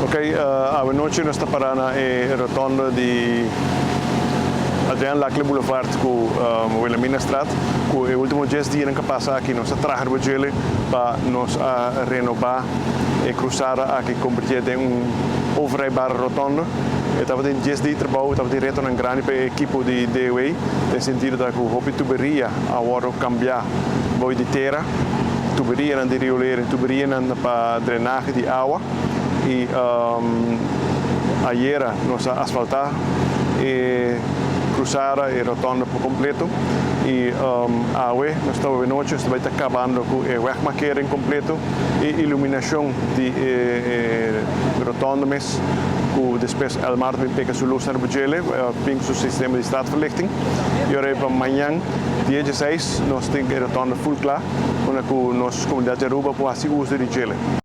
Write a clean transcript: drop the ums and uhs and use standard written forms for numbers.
Ok, awe nochi nos ta para na e rotonde di Adriaan Lacle Boulevard ku Wilhelminastraat, ku e ultimo 10 dianan ku a pasa aki nos a traha riba djele pa nos a renobá e krusada aki, konvertié den un overrijbare rotonde. E tabatin 10 dia di trabou, tabatin retonan grandi pa e ekipo di DOW, den sentido ta ku hopi tuberia a wòrdu kambiá bou di tera, tuberianan di riolering, tuberianan pa drenahe di awa i ayera nos a asfaltá e krusada, e rotonde por kompleto i awe nos ta awe nochi nos ta bai ta kabando ku e wegmarkering kompleto i iluminashon di e rotonde mes, ku despues Elmar ta bin pega su lus na riba djele, bin ku su sistema di straatverlichting i ora pa mañan dia 16 nos tin e rotonde full kla unda ku nos komunidat di Aruba por hasi uso di djele.